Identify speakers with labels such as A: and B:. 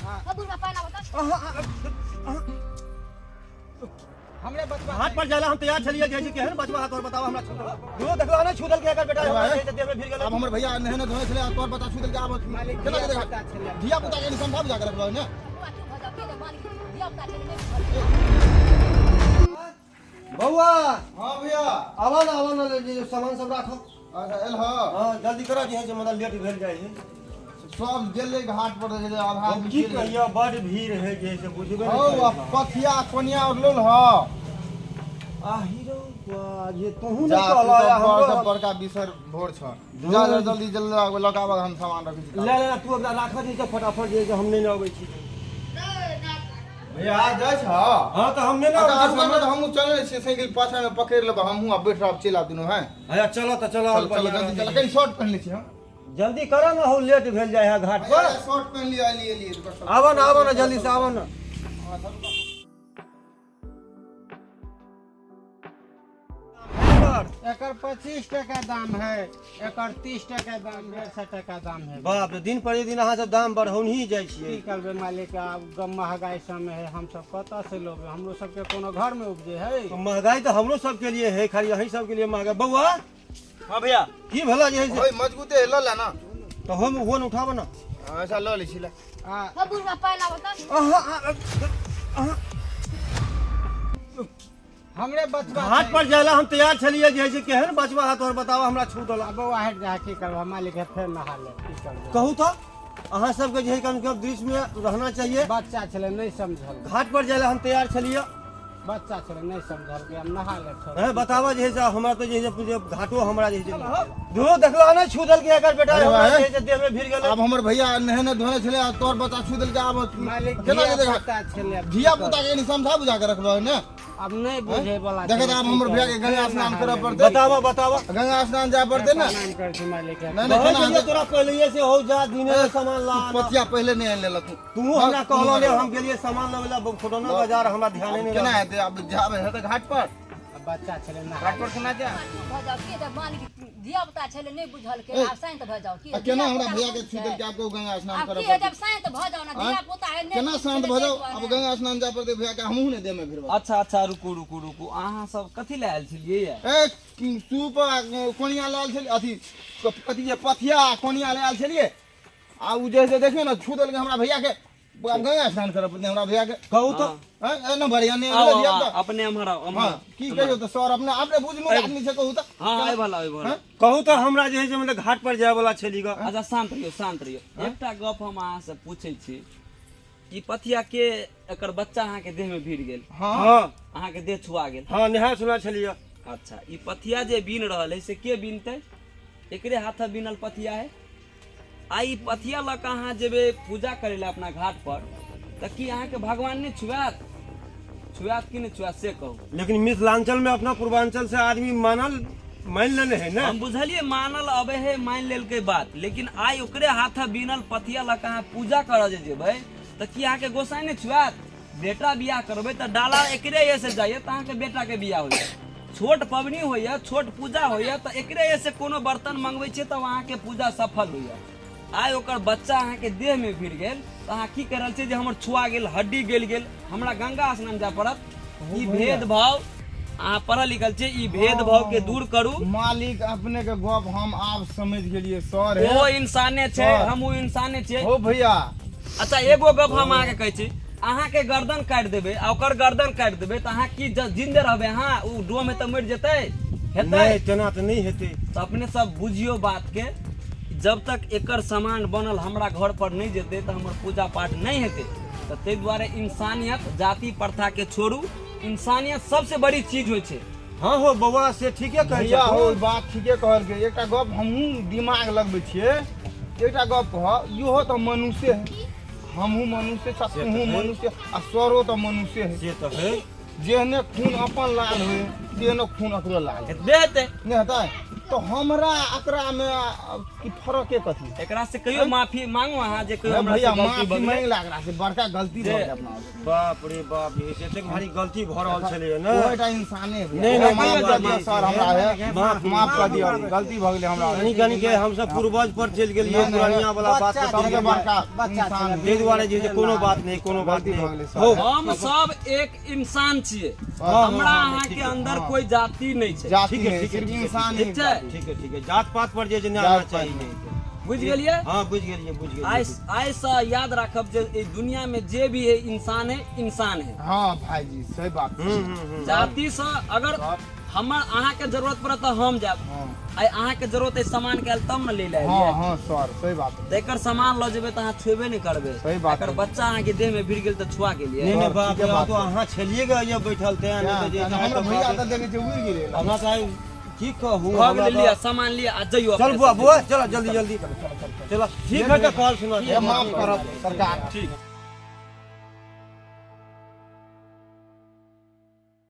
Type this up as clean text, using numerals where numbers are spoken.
A: बुढ़वा पानि आबऽ तऽ।
B: हमरे बचवा
C: घाट पर जाला हम तैयार छलियै जे छै केहन बचवा हाथ और बताओ हमरा छूटल दुनू देखलो ने छूटल के एकर बेटा हमरा जे देह में भिड़ गेलै।
D: आब हमर भैया नहेने धोने छलै आ तोहर बच्चा छू देलकै, आब
B: मालिक
D: केना के
B: धिया
D: देखा
B: पुता छलै।
D: धिया पुता के समझा बुझा के रखबै ने।
A: बौआ चुप भऽ जाउ, के जे मालिक धिया पुता छलै नहि बुझल।
C: बौआ।
D: हाँ भैया।
C: आवा ना, आवा ना, ले जे सामान सब राखो।
D: अच्छा एल ह।
C: हां जल्दी करा जे है जे मतलब लेट भेल जाइ है।
D: सब गेलै घाट पर जे आधा
C: हम
D: आदमी
C: की
D: चलि गेलै।
C: कहिया बड भीड़ है जे से बुझबे
D: हौ
C: नहीं
D: आ
C: करै।
D: पथिया कोनिया और लोल ह।
C: आ हीरो बा, ये तोहू
D: जा
C: नहीं
D: तू
C: कहला
D: तऽ
C: या
D: बड़
C: हमरो
D: सब बड़का बिसर भोर छ। जा जा जल्दी जल्दी लगाबऽ, हम सामान रखै छी।
C: ले ले तू ओकरा राखऽ दी तऽ फटाफट जे हम नहि अबै छी।
D: भैया जाइ छ?
C: हाँ तऽ हम नहि
D: अच्छा
C: अबै छी।
D: रुकऽ ने तऽ हमहूँ चलै छियै, साइकिल पाछा मे पकड़ि लेबै हमहूँ आ बैठ रहब, चलि आब दुनू हैं।
C: अच्छा चलो तऽ चलो।
D: चल चल जल्दी चल, कनि शर्ट पहिन लै छी हम।
C: जल्दी करो ना, हो लेट भेल जाय है घाट पर।
D: शर्ट पहिन लिअ, एलियै एलियै।
C: आबो ना, आबो ना, जल्दी से आबो ना।
B: एकर 25 टका दाम है, एकर 30 टका दाम, 150 टका दाम है।
C: बाप रे, दिन पर दिन अहाँ सब दाम बढ़ौन ही जाइ
B: की
C: छियै।
B: करबै मालिक, आब महगाई समय है, हमसब कतऽ से लेबै? हमरो सबके कोनो घर में उपजे है?
C: तो महंगाई तऽ हमरो सबके लिए है, खाली अहीं सबके लिए महंगा? बौआ।
D: हाँ भैया।
C: की भेला जे है से?
D: ओए मजबूते लऽ ले ना।
C: तऽ हम ओहो ने उठाबऽ ना।
D: अच्छा लऽ लै छी ले।
B: आ
A: हँ बुढ़वा पानि आबऽ तऽ।
C: अहाँ
B: हमरे बचवा
C: घाट पर जाला हम तैयार छलियै जे है से केहन बचवा हाथ और बताओ हमरा छूटल।
B: बौआ हटि जा, की करबै मालिक, है फेर नहा ले, की करबै?
C: कहू तऽ अहाँ सबके जे है कम से कम दृश्य में रहना चाहिए।
B: बच्चा छलै नहि समझल।
C: घाट पर जाला हम तैयार छलियै।
B: बच्चा छलै नहि समझल के हम नहा ले छोड़।
C: हैं बतावा जे है से हमरा तो जे है से घाटो हमरा जे है से धो देखलो ने छू देलकै एकर बेटा
D: अरे
C: हमरा
D: वाह।
C: जे है से देह में भिड़ गेलै।
D: आब हमर भैया नहेने धोने छलै आ तोहर बच्चा छू देलकै, आब
B: मालिक
D: केना के
B: धिया
D: देखा
B: पुता छलै।
D: धिया पुता के कनि समझा बुझा के रखबै ने।
B: आब नहि बुझै वाला।
D: देखत आब हमर भैया के गंगा स्नान करऽ पड़तै।
C: बतावा बतावा।
D: गंगा स्नान जाय पड़तै ने।
B: प्रणाम करै छी मालिक।
D: नहि नहि
C: कहै
D: केना
C: छलियै तोरा पहले से हो जा दिने सामान ला।
D: पथिया पहिले नहि आनि लेलक तू।
C: तू हमरा कहलो ने, हम गेलियै सामान लेबै ला फुटौना बाजार, हमरा ध्याने नहि
D: केना
C: रहल।
D: हेतै? आब जाबे हेतै घाट पर?
B: बच्चा छलै नहा
D: घाट पर केना जाय?
A: चुप भऽ जाउ, के जे मालिक धिया पुता छलै नहि बुझल के आब शान्त भऽ जाउ। की
D: आ केना हमरा
A: धिया
D: भैया के
A: पुता
D: छू देलकै, आब कहू गंगा स्नान
A: आब
D: करऽ
A: की है
D: पड़तै।
A: जब शान्त भऽ जाउ ने, धिया पुता है नहि
D: केना शान्त भऽ जाउ?
A: छलै
D: आब गंगा स्नान जाय पड़तै भैया के, हमहूँ नहि देह में भिड़बै।
E: अच्छा अच्छा, रुकू रुकू रुकू, अहाँ सब कथी लए आयल छलियै ये?
D: ए सूप आ कोनिया लए आयल छलियै, अथी कथी जे पथिया आ कोनिया लए आयल छलियै आ उ जे से देखियौ ने छू देलकै हमरा भैया के, आब गंगा स्नान करऽ पड़तै हमरा भैया के।
C: कहू तऽ।
D: हैं एना बढ़िया नहि
E: आउ,
D: आयल
E: आउ,
D: धिया
E: आउ,
D: पुता।
E: अपने एम्हर आउ, एम्हर
D: हाँ
E: आउ।
D: की कहियौ तऽ सर, अपने अपने बुझलू आदमी छै, कहू तऽ।
E: हाँ आइ भला, आइ भला।
D: हैं?
C: कहू तऽ हमरा जे है से मतलब घाट पर जाय वाला छली ग।
E: अच्छा शान्त रहियौ, शान्त रहियौ। एकटा गप हम अहाँ से पूछै छी, ई पथिया के एकर बच्चा अहाँ के देह में भिड़ गेल?
D: हाँ।
C: हाँ।
E: अहाँ के देह छुआ गेल?
C: हाँ नहा सुना छलियै।
E: अच्छा ई पथिया जे बीन रहल है से के बीनतै? एकरे हाथ बीनल पथिया है। आ ई पथिया लऽ कऽ अहाँ जेबै पूजा करै लए अपना घाट पर तऽ की अहाँके भगवान नहि छुआत? छुआत कि नहि छुआत से कहू।
C: लेकिन मिथिलांचल में अपना पूर्वांचल से आदमी मानल मान लेने है ना।
E: हम बुझलियै मानल अबै है, मान लेलकै बात, लेकिन आइ ओकरे हाथ बीनल पथिया लऽ कऽ अहाँ पूजा करऽ जे जेबै तऽ की अहाँके गोसाई नहि छुआत? बेटा बियाह करबै तऽ डाला एकरे से जाइए तऽ अहाँके बेटाके बियाह होइए। छोट पबनी होइए, छोट पूजा होइए तऽ एकरे से कोनो बर्तन मंगबै छियै तऽ अहाँके पूजा सफल होइए। आइ ओकर बच्चा अहाँके देहमे भिड़ गेल तऽ अहाँ की कहि रहल छियै जे हमर छुआ गेल, हड्डी गलि गेल, हमरा गंगा स्नान जाय पड़त? ई भेदभाव, अहाँ पढ़ल लिखल छियै, ई भेदभाव के दूर करू।
D: मालिक अपने के गप हम आब समझ गेलियै सर।
E: ओहो इंसाने छै,
D: सर।
E: हमहूँ इंसाने छियै।
D: हो भैया।
E: अच्छा एगो गप हम अहाँके कहै छी, अहाँके गर्दन काटि देबै आ ओकर गर्दन काटि देबै तऽ अहाँ की जिन्दे रहबै? अहाँ ओ डोम तऽ मरि जेतै? हेतै?
C: नहि, तेना तऽ नहि हेतै।
E: तऽ अपने सब बुझियौ बात के, जब तक एकर सामान बनल हमरा घर पर नहि जेतै तऽ हमर पूजा पाठ नहि हेतै। तऽ ताहि दुआरे इंसानियत जाति प्रथा के छोड़ू, इंसानियत सबसे बड़ी चीज होइ छै।
C: हाँ हो बौआ, से ठीके कहै
D: भैया हो
C: छै।
D: बात ठीके कहलकै। एकटा गप हमहूँ दिमाग लगबै छियै, एकटा गप कह, इहो तऽ मनुष्य है, हमहूँ मनुष्य छी,
C: से तऽ
D: तूहूँ
C: है।
D: मनुष्य आ सरो तऽ मनुष्य है।
C: से तऽ है।
D: जेहने खून अपन लाल होय तेहने खून ओकरो लाल है।
E: हेतबे हेतै।
D: नहि हेतै? तो हमरा एकरा में की फर्क के कथी?
E: एकरा से कहियो माफी मांगो अहाँ जे कहियो
D: ए
E: हमरा से
D: भैया
E: गलती
D: माफी
E: भऽ गेलै।
D: मांगि ला एकरा से, बड़का गलती भऽ गेल अपना।
C: बाप रे बाप, ये एतेक भारी गलती भऽ रहल छलैए ने।
D: ओ एकटा इंसाने है भैया।
C: नहीं, नहीं,
D: माफ
C: माफ
D: कर दियौ
C: माफ
D: सर, हमरा है
C: माफ
D: माफ कर दियौ, गलती भऽ गेलै हमरा।
C: कनी कनी के हमसब पूर्वज पर चलि गेलियै,
D: नहीं, नहीं,
C: पुरानिया वाला बात पर
D: सबसे
C: चलि गेलियै।
D: बड़का इंसान है।
C: ताहि दुआरे जे छै कोनो बात नहि, कोनो बात
D: गलती भऽ
C: नहि
D: गेलै सर।
C: हो।
E: हम सब एक इंसान छियै, हमरा अहाँ के अंदर कोई जाति नहि छै।
D: जाति
C: ठीक है,
D: नहीं,
C: ठीक है,
D: सिर्फ
C: ठीक है,
D: इंसान ही
E: ठीक छै?
C: ठीक है, ठीक है, जात पात पर जे छै नहि आना
D: जात पात
C: चाही।
D: नहि।
E: बुझि गेलियै?
C: हाँ, बुझि गेलियै, बुझि गेलियै।
E: आइ आइ से याद राखब जे ई दुनिया में जे भी है इंसान है, इंसान है।
D: हाँ भाईजी, सही बात।
E: जाति से अगर हमर अहाँ के जरूरत पड़त तऽ हम जायब।
D: हाँ
E: आइ अहाँ के जरूरत है सामान के आयल तब ने ले ले
D: हाँ
E: आयब।
D: हाँ सर, सही बात।
E: तऽ एकर सामान लऽ जेबै तऽ अहाँ छुएबे नहि करबै।
D: सही बात
E: एकर
D: है।
E: बच्चा अहाँ के देह में भिड़ गेल तऽ छुआ गेलियै।
C: नहि नहि,
D: सर,
C: बाप
D: ठीके
C: रे,
D: बात
C: तो अहाँ छलियै गे ये बैठल तें नहि तऽ जे छै
D: हमरा
C: तऽ
D: भैया
C: बाप
D: तऽ
C: रे,
D: देखै छै उड़ि गेलै।
C: हमरा तऽ आइ की कहू,
E: भऽ
C: हमरा
E: गेलै, लिअ
C: तऽ-
E: सामान लिअ आ जइयो
C: चल
E: अपने
C: बुआ,
E: सब।
C: बुआ चल जल्दी जल्दी चल। ठीक है तऽ कॉल सुना।
D: ए, माफ करब सरकार।
E: ठीक।